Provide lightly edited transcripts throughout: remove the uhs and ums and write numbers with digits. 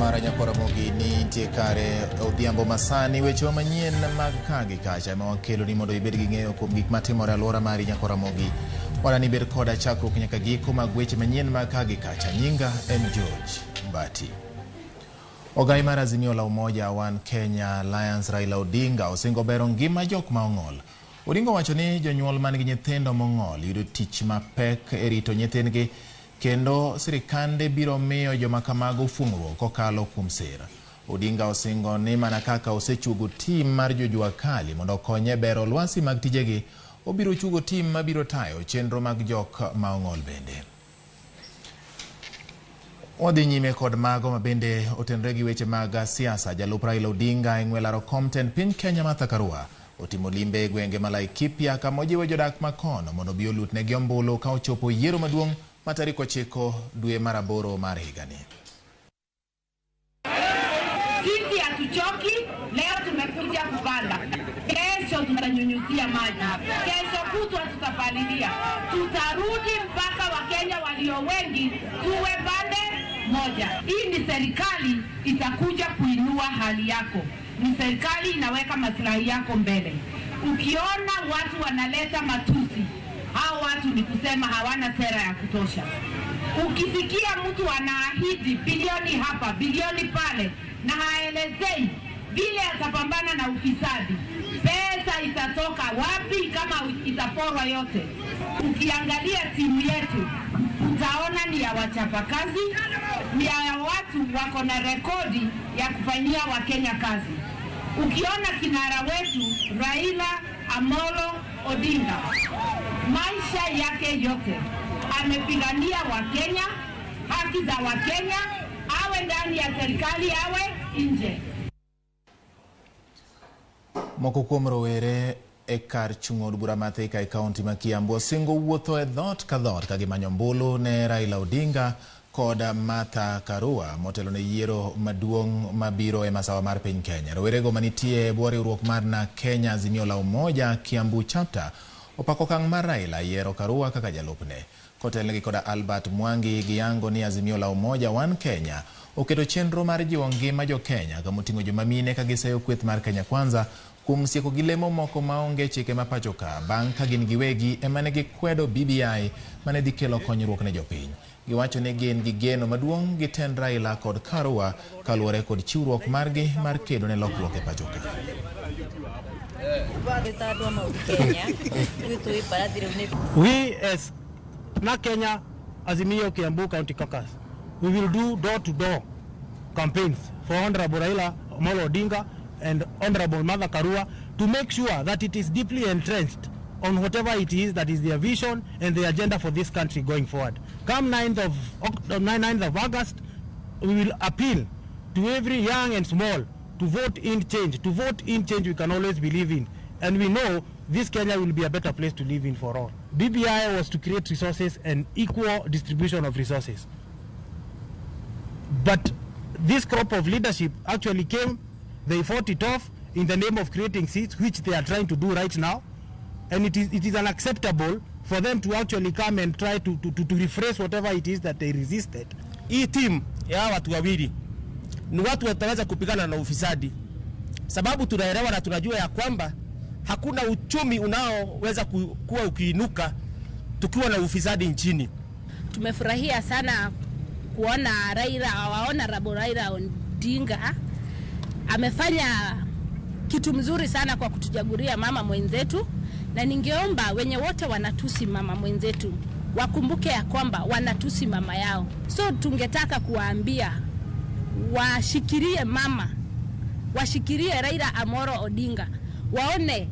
Mara Nyakwar Ramogi ni intie kare odhiambo masani wechewa manyien mag ka gi kacha ema wakelo ni mondo ibed gi ng'eyo kuom gik matimore alwora mari Nyakwar Ramogi. Wana ibed koda chakruok nyaka giko mag weche manyien mag ka gi kacha. Nyinga en George Mbati. Ogai mar Azimio la Umoja One Kenya Alliance Raila Odinga osingo bero ngima jok ma ong'ol. Odinga owacho ni jonyuol man gi nyithindo mong'ol yudo tich mapek e rito nyithindgi kendo sirikande biro miyo joma kamago fuong'ruok kokalo kuom sir. Odinga osingo ni mana kaka osechuogo tim mar jojua kali mondo okonye e bero lwasi mag tijegi, obiro chuogo tim mabiro tayo chenro mag jok ma ong'ol bende. Wadhi nyime kod mago ma bende otenore gi weche mag siasa. Jalup Raila Odinga e ng'we laro kom tend piny Kenya Martha Karua otimo limbe e gwenge ma Laikipia kama ojiwo jodak ma kono mondo obi olutnegi ombulu ka ochopo yiero maduong' ma tarik 9 dwe mar 8 mar higani. Sisi hatuchoki, leo tumekuja kupanda, kesho tutanyunyuzia maji, kesho kutwa tutapalilia, tutarudi mpaka Wakenya walio wengi tuwe pande moja. Hii ni serikali itakuja kuinua hali yako, ni serikali inaweka maslahi yako mbele. Ukiona watu wanaleta matusi, hao watu ni kusema hawana sera ya kutosha. Ukisikia mtu anaahidi bilioni hapa bilioni pale na haelezei vile atapambana na ufisadi, pesa itatoka wapi kama itaporwa yote? Ukiangalia timu yetu utaona ni ya wachapakazi, ni ya watu wako na rekodi ya kufanyia Wakenya kazi. Ukiona kinara wetu Raila Amolo Odinga, maisha yake yote amepigania Wakenya, haki za Wakenya, awe ndani ya serikali awe nje. Moko kuom rowere e kar chung' od bura ma Thika e kaunti ma Kiambu osingo wuotho e dhoot ka dhoot ka gimanyo ombulu ne Raila Odinga kod Martha Karua motelo ne yiero maduong' mabiro e masawa mar piny Kenya. Rowerego manitie e bwo riwruok mar Na Kenya Azimio la Umoja Kiambu Chapter opako okang' mar Raila yiero Karua kaka jalupne. Kotelnegi koda Albert Mwangi giyango ni Azimio la Umoja One Kenya oketo chenro mar jiwo ngima jo Kenya kamoting'o joma mine ka giseyo kweth mar Kenya Kwanza kuom sieko gi lemo moko maonge chike ma pacho ka bang' ka gin giwegi ema ne gikwedo BBI mane dhi kelo konyruok ne jopiny. Giwacho ni gin gi geno maduong' gi tend Raila kod Karua kaluwore kod chiwruok margi mar kedo ne lokruok e pacho ka. We as Na Kenya Azimio Kiambu County Caucus, we will do door-to-door campaigns for Honorable Raila Amolo Odinga and Honorable Martha Karua to make sure that it is deeply entrenched on whatever it is that is their vision and the agenda for this country going forward. Come 9th of August, we will appeal to every young and small to vote in change, to vote in change we can always believe in. And we know this Kenya will be a better place to live in for all. BBI was to create resources and equal distribution of resources. But this crop of leadership actually came, they fought it off in the name of creating seats, which they are trying to do right now. And it is unacceptable for them to actually come and try to rephrase whatever it is that they resisted. Hii team ya watu wawili ni watu wataweza kupigana na ufisadi, sababu tunaelewa na tunajua ya kwamba hakuna uchumi unaoweza kuwa ukiinuka tukiwa na ufisadi nchini. Tumefurahia sana kuona Raila, waona Rabo Raila Odinga amefanya kitu mzuri sana kwa kutujaguria mama mwenzetu, na ningeomba wenye wote wanatusi mama mwenzetu wakumbuke ya kwamba wanatusi mama yao. So tungetaka kuwaambia washikirie mama, washikirie Raila Amolo Odinga, waone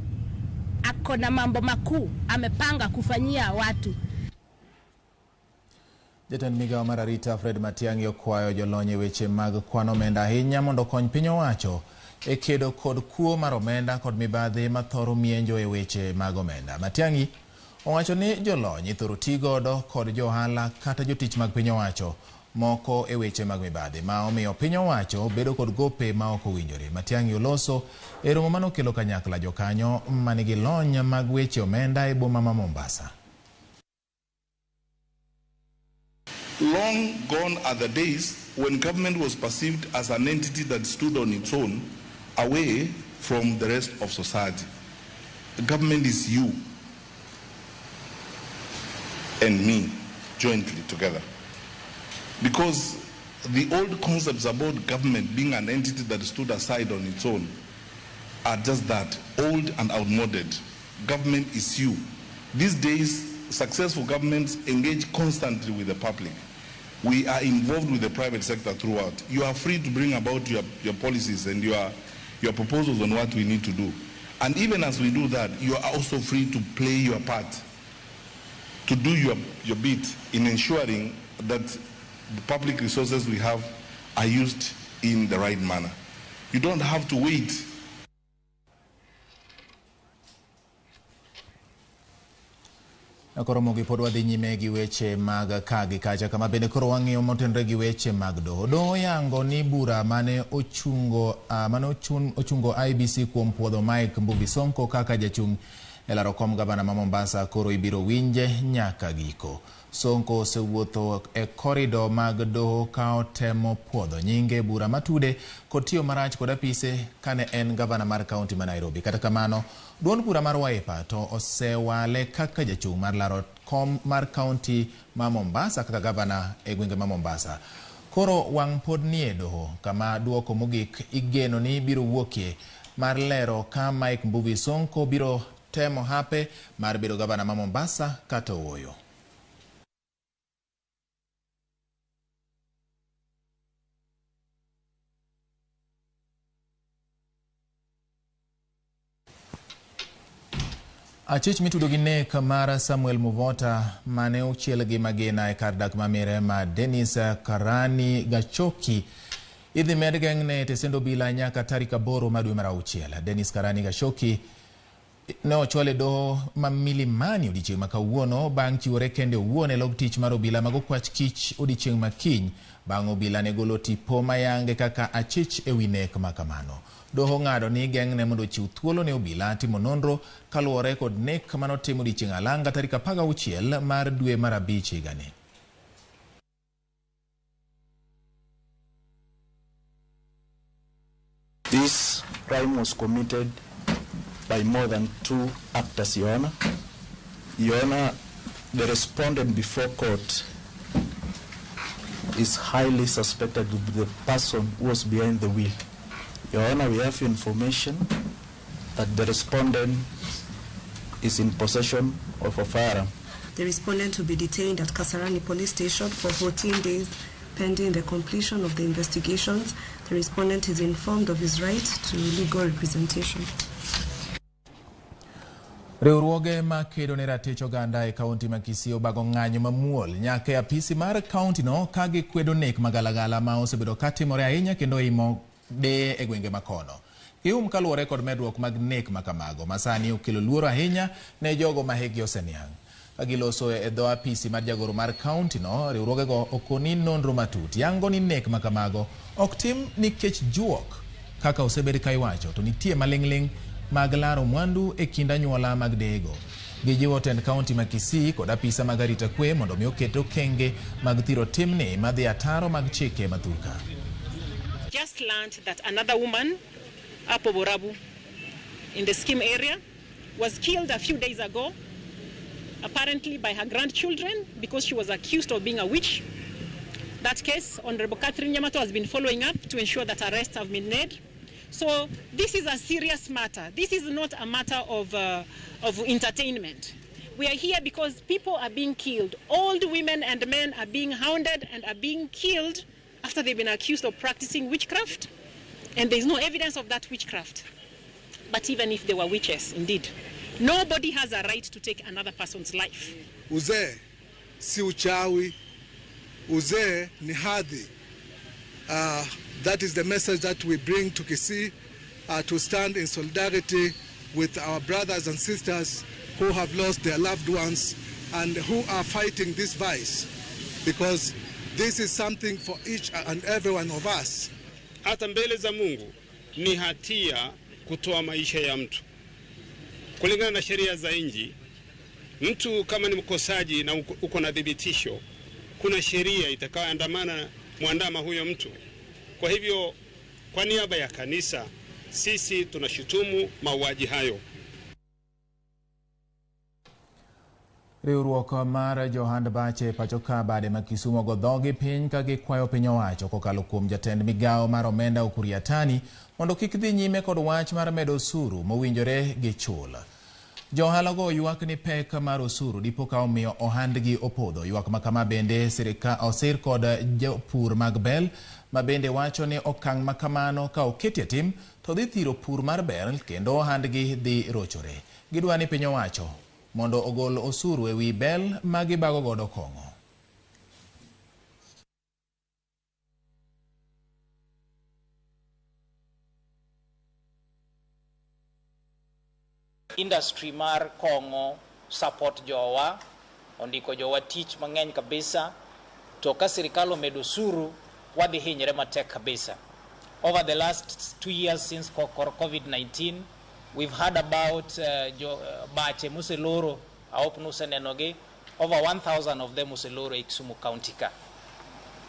ako na mambo makuu amepanga kufanyia watu. Jatend migao mar arita Fred Matiang'i okwayo jolony e weche mag kwano omenda ahinya mondo okony piny owacho e kedo kod kuo mar omenda kod mibadhi mathoro mienjo e weche mag omenda. Matiang'i owacho ni jolony ithoro ti godo kod jo ohala kata jotich mag piny owacho moko e weche mag mibadhi ma omiyo piny owacho bedo kod gope ma ok owinjore. Matiang'i oloso e romo manokelo kanyakla jokanyo manigi lony mag weche omenda e boma ma Mombasa. Long gone are the days when government was perceived as an entity that stood on its own, away from the rest of society. The government is you and me jointly together. Because the old concepts about government being an entity that stood aside on its own are just that, old and outmoded. Government is you. These days, successful governments engage constantly with the public. We are involved with the private sector throughout. You are free to bring about your policies and your proposals on what we need to do. And even as we do that, you are also free to play your part, to do your bit in ensuring that the public resources we have are used in the right manner. You don't have to wait. Koro mogi pod wadhi nyime gi weche mag ka gi kacha kama bende koro wang'iyo motenore gi weche mag doho. Doho yango ni bura mane ochungo ochungo IEBC kuom puodho Mike Mbuvi Sonko kaka jachung' e laro kom gavana ma Mombasa koro ibiro winje nyaka giko. Sonko osewuotho e korido mag doho ka otemo puodho nyinge bura matude kod tiyo marach kod apise kane en gavana mar kaunti ma Nairobi. Kata kamano, duond bura mar Wiper to osewale kaka jachung' mar laro kom mar kaunti ma Mombasa kaka gavana e gwenge ma Mombasa. Koro wang' pod nie doho kama duoko mogik igeno ni biro wuokie mar lero ka Mike Mbuvi Sonko biro temo hape mar bedo gavana ma Mombasa kata ooyo. Achich mitudo gi nek mar Samuel Muvota mane ochiel gi magina e kar dak ma Mirema Dennis Karani Gachoki idhi med geng'ne e tesend obila nyaka tarik 8 mar dwe mar auchiel. Dennis Karani Gachoki ne ochwal e doho ma Milimani odiechieng' ma kawuono bang' chiwore kende owuon e log tich mar obila mag okwach kich odiechieng' ma kiny bang' obila ne golo tipo mayange kaka achich ewi nek ma kamano. Doho ng'ado ni geng'ne mondo ochiw thuolo ne obila timo nonro kaluwore kod nek manotim odiechieng' alanga tarik 16 mar dwe mar 5 higani. This crime was committed by more than 2 actors, Your Honor. Your Honor, the respondent before court is highly suspected to be the person who was behind the wheel. Your Honor, we have information that the respondent is in possession of a firearm. The respondent will be detained at Kasarani Police Station for 14 days pending the completion of the investigations. The respondent is informed of his right to legal representation. Riwruoge makedo ne ratich oganda e kaunti ma Kisii obago ng'anyo mamuol nyaka e apisi mar kaunti no ka gikwedo nek magalagala ma osebedo katimore ahinya kendo imo deye e gwenge makono. Gium kaluwore kod medruok mag nek makamago masani okelo luoro ahinya ne jogo ma hikgi oseniang'. Ka giloso e dho apisi mar jagoro mar kaunti no, riwruogego okoni nonro matut yango ni nek makamago ok tim nikech juok kaka osebed ka iwacho, to nitie maling'ling' mag laro mwandu e kind anyuola mag deyego. Gijiwo tend kaunti ma Kisii kod apisa mag arita kwe mondo mi oket okenge mag thiro timni madhi ataro mag chike ma thurka. Just learned that another woman, Apo Borabu, in the scheme area, was killed a few days ago, apparently by her grandchildren, because she was accused of being a witch. That case, Honorable Catherine Yamato has been following up to ensure that arrests have been made. So this is a serious matter. This is not a matter of entertainment. We are here because people are being killed. Old women and men are being hounded and are being killed after they've been accused of practicing witchcraft. And there's no evidence of that witchcraft. But even if they were witches, indeed, nobody has a right to take another person's life. Uzee si uchawi, uzee ni hadhi. That is the message that we bring to Kisii, to stand in solidarity with our brothers and sisters who have lost their loved ones and who are fighting this vice, because this is something for each and every one of us. Hata mbele za Mungu ni hatia kutoa maisha ya mtu. Kulingana na sheria za nchi, mtu kama ni mkosaji na uko na dhibitisho, kuna sheria itakayoandamana mwandama huyo mtu. Kwa hivyo, kwa niaba ya kanisa, sisi tunashutumu mauaji hayo. Riwruok mar johand bache pacho ka bade ma Kisumu go dhogi piny ka gikwayo piny owacho kokalo kuom jatend migawo mar omenda Ukur Yatani mondo kik dhi nyime kod wach mar medo osuru mowinjore gi chul. Jo ohala go ywak ni pek mar osuru dipo ka omiyo ohandgi opodho. Ywak ma kama bende sirikal osir kod jopur mag bel ma bende wacho ni okang' ma kamano ka oketi e tim to dhi thiro pur mar bel kendo ohandgi dhi rochore. Gidwa ni piny owacho mondo ogol osuru e wi bel ma gibago godo kong'o. Industry mar kong'o support jowa, ondiko jowa tich mang'eny kabisa, to ka sirikal omedo osuru, wadhi hinyre matek kabisa. Over the last 2 years since COVID-19, we've had about bache moseloro, I hope nusenenogi, over 1,000 of them moseloro e Kisumu County ka.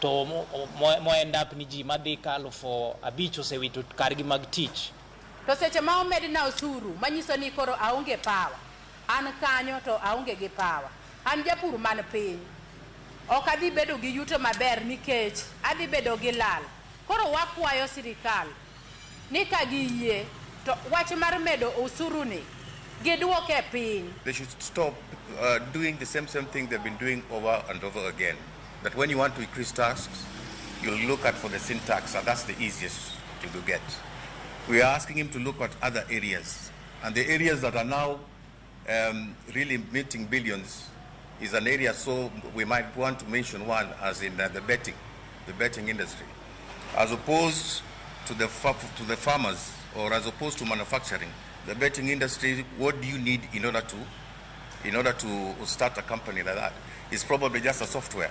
To mo end up ni ji madhi kalo for abich osewito kargi mag tich. To seche ma omedna osuru manyiso ni koro aonge power. An kanyo to aonge gi power. An japur man piny. Ok adhi bedo gi yuto maber nikech adhi bedo gi lal. Koro wakwayo sirikal ni ka giyie to wach mar medo osuru ni giduoke piny. They should stop doing the same thing they've been doing over and over again. That when you want to increase tax, you look at for the sin tax, and that's the easiest to get. We are asking him to look at other areas, and the areas that are now really meeting billions is an area, so we might want to mention one as in the betting industry, as opposed to the farmers, or as opposed to manufacturing. The betting industry, what do you need in order to start a company like that? It's probably just a software.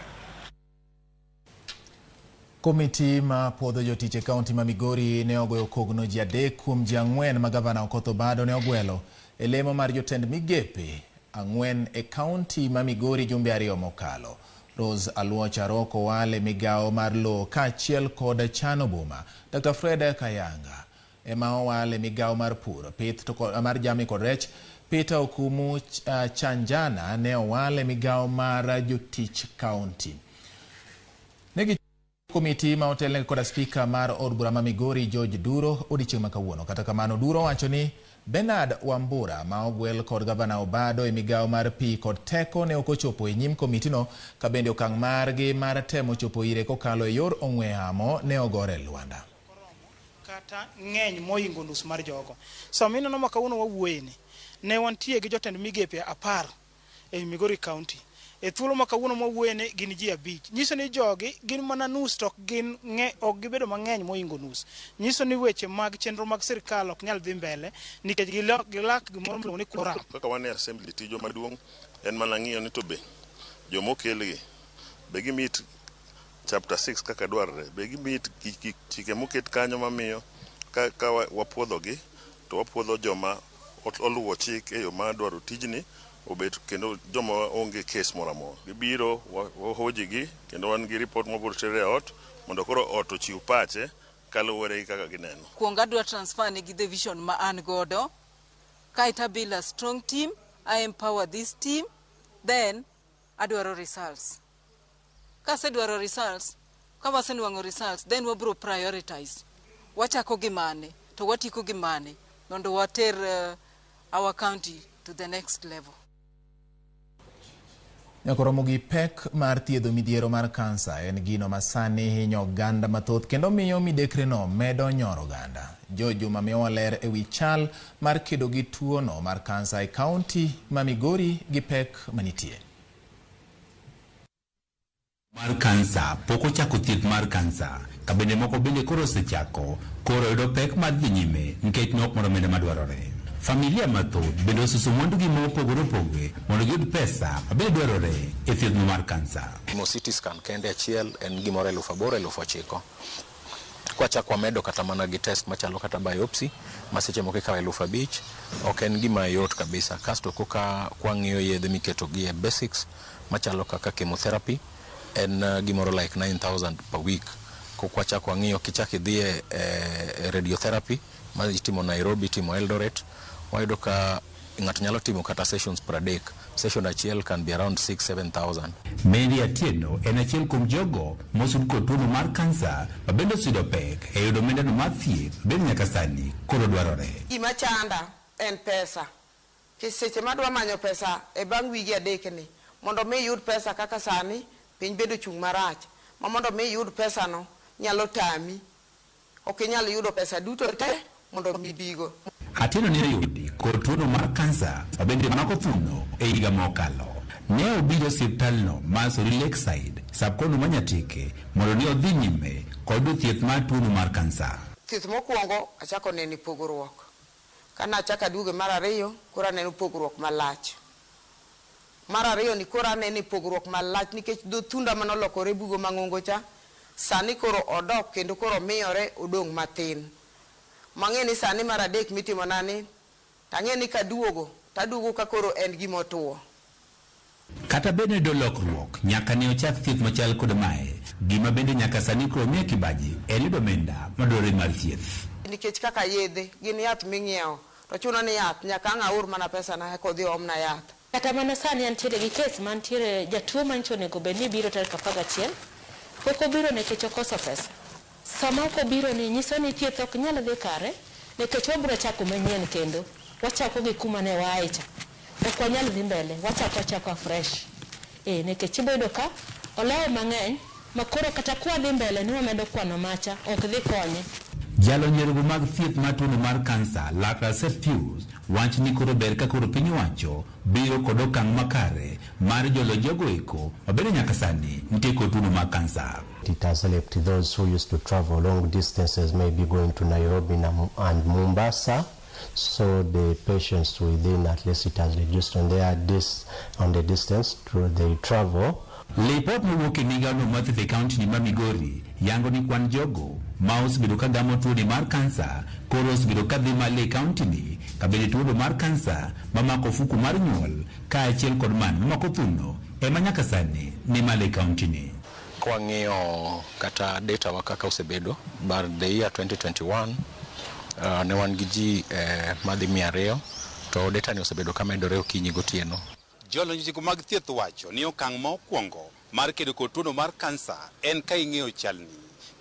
Komiti ma puodho jotich e kaunti ma Migori ne ogoyo kogno ji 3 kuom ji 4 ma gavana Okoth Obado ne ogwelo e lemo mar jotend migepe 4 e kaunti ma Migori jumbe 2 mokalo. Rose Aluoch Aroko wale migawo mar lowo kaachiel kod chano boma. Dr. Fred Kayanga ema owale migawo mar pur, pith to mar jamni kod rech. Peter Okumu Chanjana ne owale migawo mar jotich kaunti. Negi komiti ma otelne koda spika mar od bura ma Migori George Duro odiechieng' ma kawuono. Kata kamano Duro wacho ni Bernard Wambura ma ogwel kod gavana Obado e migawo mar pi kod teko ne ok ochopo e nyim komitino, ka bende okang' margi mar temo chopo ire kokalo e yor ong'we yamo ne ogore lwanda. Kata ng'eny moingo nus mar jogo. Sama ineno ma kawuono wawuoye ni, ne wantie gi jotend migepe 10 e Migori County. E thuolo ma kawuono mwawuoye ni gin ji 5. Nyiso ni jogi gin mana nus to ok gibedo mang'eny moingo nus. Nyiso ni weche mag chenro mag sirikal ok nyal dhi mbele nikech gilak gimoro miluongo ni quorum. Kaka wan e assembly, tijwa maduong' en mana ng'iyo ni to be joma okelgi be gimit chapter 6 kaka dwarore, be gimit chike moket kanyo mamiyo ka wapuodhogi to wapuodho joma oluwo chik e yo mar dwaro tijni obet kendo joma onge kes moro amora. Gibiro wahoji gi kendo wan gi report mabiro tere e ot mondo koro ot ochiw pache kaluwore gi kaka gineno. Kuong adwa transfer negi the vision ma an godo, kaeto abuild a strong team, I empower this team, then adwaro results. Kasedwaro results, ka wasenwang'o results, then wabro prioritize. Wachako gi mane, to watieko gi mane, mondo water our county to the next level. Nyaka romo gi pek mar thiedho midhiero mar kansa en gino ma sani hinyo oganda mathoth kendo miyo midekreno medo nyoro oganda. George Juma miyowa ler e wi chal mar kedo gi tuono mar kansa e kaunti ma Migori gi pek manitie. Mar kansa pok ochako thieth mar kansa, ka bende moko bende koro osechako, koro yudo pek mar dhi nyime nikech nok mar omenda madwarore. Familia mathoth bende osuso mwandugi ma opogore opogore mondo giyud pesa mabende dwarore e thieth mar kansa. Timo CT scan kende achiel en gimoro 8,000 9,000. Kwachako wamedo kata mana gi test machalo kata biopsy ma seche moko ikawo 5,000, ok en gima yot kabisa. Kasto koka kwang'iyo yedhe miketo gi e basics machalo kaka chemotherapy, En gimoro like 9000 per week. Kokwachako wang'iyo kichak idhi e radiotherapy ma itimo Nairobi, itimo Eldoret, wayudo ka ng'ato nyalo timo kata sessions 30. Session achiel can be around 6-7,000. Mary Atieno en achiel kuom jogo mosud kod tuono mar kansa ma bende oseyudo pek e yudo omendano mar thieth bende nyaka sani koro dwarore. Gima chanda en pesa. Nikech seche madwa manyo pesa e bang' wige adek ni, mondo mi iyud pesa kaka sani piny bende ochung' marach, ma mondo mi iyud pesano nyalo tami. Ok inyal yudo pesa duto te mondo mi ibigo. Atieno ne oyudi kod tuono mar kansa ma bende mako thuno e higa mokalo. Ne obiro osiptalno mar Sori Lakeside, sub-county ma Nyatike, mondo ne odhi nyime kod thieth mar tuono mar kansa. Thieth mokwongo achako neno pogruok. Kane achako aduogo mar ariyo, koro aneno pogruok malach. Mar ariyo ni koro aneno pogruok malach nikech dho thunda manolokore bugo mang'ongo cha, sani koro odok kendo koro miyore odong' matin. Mang'e ni sani mar adek mitimona ni, tang'e ni kaduogo, taduogo ka koro en gima otuo. Kata bed ni yudo lokruok nyaka ne ochak thieth machal kod mae, gima bende nyaka sani koro miye kibaji en yudo omenda madwarore mar thieth. Nikech kaka yedhe gin yath ming'iewo, to chuno ni yath nyaka ang' aor mana pesa na eka odhi oomna yath. Kata mana sani antiere gi kes mantiere jatuo manyicho onego bed ni biro tarik 11, pok obiro nikech okoso pesa. Sama ok obiro ni nyiso ni thieth ok nyal dhi kare nikech wabiro chako manyien kendo wachako gi kuma ne waaye cha. Ok wanyal dhi mbele, wachako achako afresh. Nikech ibiro yudo ka olewo mang'eny ma koro kata kwa dhi mbele ni wamedo kwano macha ok dhi konye. Jalony yorego mag thieth mar tuono mar kansa, Laktar Seth Pius, wach ni koro ber ka koro piny owacho biro kod okang' makare mar jolo jogo eko mabende nyaka sani nitie kod tuono mar kansa. It has helped those who used to travel long distances, maybe going to Nairobi and Mombasa. So the patients within, at least it has reduced on their on the distance to they travel. Lipot mowuok e migawono mar thieth e kaunti ma Migori yango ni kwan jogo ma osebedo ka gamo tuoni mar kansa koro osebedo ka dhi malo e kaunti ni, ka bende tuono mar kansa mamako ofuku mar nyuol kaachiel kod man mamako thuno ema nyaka sani ni malo e kaunti ni. Kwang'iyo kata data wa kaka osebedo bar the year 2021, ne wan gi ji madhi 200, to data ni osebedo ka medore okinyi gotieno. Jolony weche mag thieth wacho ni okang' ma okwongo mar kedo kod tuono mar kansa en ka ing'eyo chalni.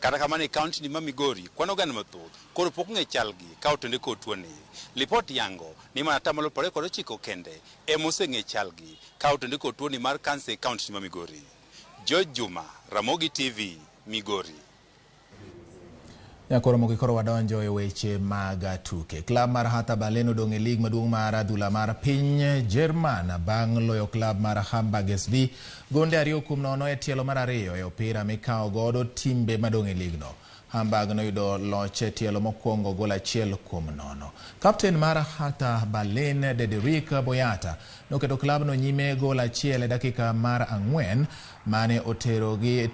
Kata kamano e kaunti ni ma Migori, kwan oganda mathoth koro pok ong'e chalgi ka otende kod tuoni. Lipot yango ni mana 29% kende ema oseng'e chalgi ka otende kod tuoni mar kansa e kaunti ni ma Migori. George Juma, Ramogi TV, Migori. Nyakoro mogi koro wadonjo e weche mag tuke. Klab mar Hertha Berlin odong' e lig maduong' mar adhula mar piny Jerman bang' loyo klab mar Hamburg SV gonde 2-0 e tielo mar ariyo e opira mikawo godo timbe madong' e ligno. Hamburg noyudo loch e tielo mokwongo gol 1-0. Kapten mar Hertha Berlin Dederick Boyata noketo klabno nyime gol 1 e dakika mar 4 mane oterogi